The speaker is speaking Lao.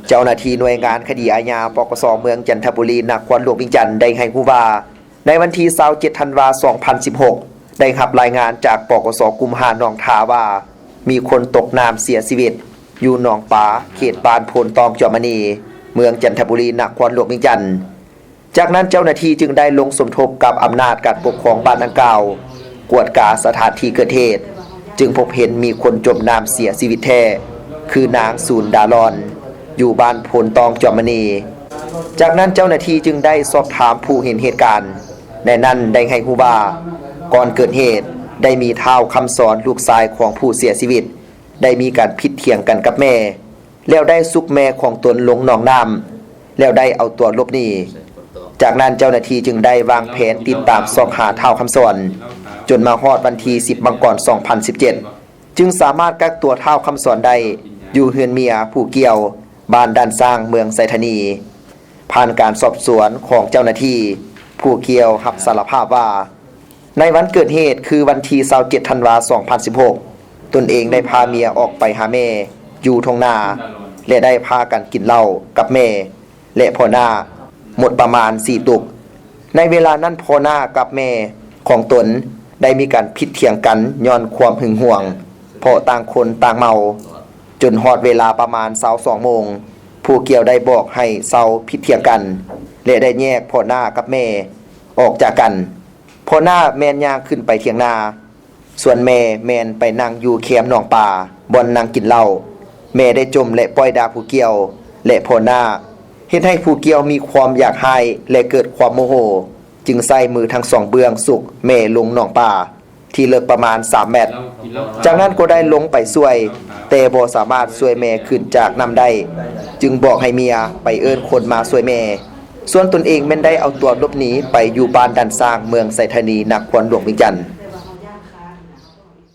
ເຈົ້າໜ້າທີ່ໜ່ວຍງານຄະດີອາຍາ ປກສ ເມືອງຈັນທະບູລີ ນະຄອນຫຼວງວຽງຈັນ ໄດ້ໃຫ້ຮູ້ວ່າ ໃນວັນທີຊາວເຈັດທັນວາ ສອງພັນສິບຫົກ ໄດ້ຮັບລາຍງານຈາກ ປກສ ກຸ່ມຫ້າ ໜອງທາ ວ່າ ມີຄົນຕົກນ້ຳເສຍຊີວິດ ຢູ່ໜອງປາ ເຂດບ້ານໂພນຕອງຈອມມະນີ ເມືອງຈັນທະບູລີ ນະຄອນຫຼວງວຽງຈັນ. ຈາກນັ້ນເຈົ້າໜ້າທີ່ຈຶ່ງໄດ້ລົງສົມທົບກັບອຳນາດການປົກຄອງບ້ານດັ່ງກ່າວ ກວດກາສະຖານທີ່ເກີດເຫດ ຈຶ່ງພົບເຫັນມີຄົນຈົມນ້ຳເສຍຊີວິດແທ້ ຄືນາງ ສູນ ດາລອນ ຢູ່ບ້ານໂພນຕອງຈອມມະນີ. ຈາກນັ້ນເຈົ້າໜ້າທີ່ຈຶ່ງໄດ້ສອບຖາມຜູ້ເຫັນເຫດການ ໃນນັ້ນໄດ້ໃຫ້ຮູ້ວ່າ ກ່ອນເກີດເຫດໄດ້ມີທ້າວຄຳສອນ ລູກຊາຍຂອງຜູ້ເສຍຊີວິດ ໄດ້ມີການຜິດຖຽງກັນກັບແມ່ ແລ້ວໄດ້ຊຸກແມ່ຂອງຕົນລົງໜອງນ້ຳ ແລ້ວໄດ້ເອົາຕົວຫຼົບໜີ. ຈາກນັ້ນເຈົ້າໜ້າທີ່ຈຶ່ງໄດ້ວາງແຜນຕິດຕາມຊອກຫາທ້າວຄຳສອນ ຈົນມາຮອດວັນທີສິບ ມັງກອນ ສອງພັນສິບເຈັດ ຈຶ່ງສາມາດກັກຕົວທ້າວຄຳສອນໄດ້ຢູ່ເຮືອນເມຍຜູ້ກ່ຽວ ບ້ານດ່ານຊ້າງ ເມືອງໄຊທານີ. ຜ່ານການສອບສວນຂອງເຈົ້າໜ້າທີ່ ຜູ້ກ່ຽວຮັບສາລະພາບວ່າ ໃນວັນເກີດເຫດ ຄືວັນທີຊາວເຈັດ ທັນວາ ສອງພັນສິບຫົກ ຕົນເອງໄດ້ພາເມຍອອກໄປຫາແມ່ຢູ່ທົ່ງນາ ແລະ ໄດ້ພາກັນກິນເຫຼົ້າກັບແມ່ ແລະ ພໍ່ນ້າ ໝົດປະມານສີ່ຕຸກ. ໃນເວລານັ້ນພໍ່ນ້າກັບແມ່ຂອງຕົນໄດ້ມີການຜິດຖຽງກັນຍ້ອນຄວາມຫຶງຫວງ ເພາະຕ່າງຄົນຕ່າງເມົາ. ຈົນຮອດເວລາປະມານຊາວສອງໂມງ ຜູ້ກ່ຽວໄດ້ບອກໃຫ້ເຊົາຜິດຖຽງກັນ ແລະ ໄດ້ແຍກພໍ່ນ້າກັບແມ່ອອກຈາກກັນ. ພໍ່ນ້າແມ່ນຍ່າງຂຶ້ນໄປຖຽງນາ, ສ່ວນແມ່ແມ່ນໄປນັ່ງຢູ່ແຄມໜອງປາ ບ່ອນນັ່ງກິນເຫຼົ້າ. ແມ່ໄດ້ຈົ່ມ ແລະ ປ້ອຍດ່າຜູ້ກ່ຽວ ແລະ ພໍ່ນ້າ, ເຮັດໃຫ້ຜູ້ກ່ຽວມີຄວາມຢາກຮ້າຍ ແລະ ເກີດຄວາມໂມໂຫ, ຈຶ່ງໃຊ້ມືທັງສອງເບື້ອງຊຸກແມ່ລົງໜອງປາ ທີ່ເລິກປະມານສາມແມັດ. ຈາກນັ້ນກໍໄດ້ລົງໄປຊ່ວຍ, ແຕ່ບໍ່ສາມາດຊ່ວຍແມ່ຂຶ້ນຈາກນ້ຳໄດ້, ຈຶ່ງບອກໃຫ້ເມຍໄປເອີ້ນຄົນມາຊ່ວຍແມ່. ສ່ວນຕົນເອງແມ່ນໄດ້ເອົາຕົວຫຼົບໜີໄປຢູ່ບ້ານດ່ານຊ້າງ ເມືອງໄຊທານີ ນະຄອນຫຼວງວຽງຈັນ.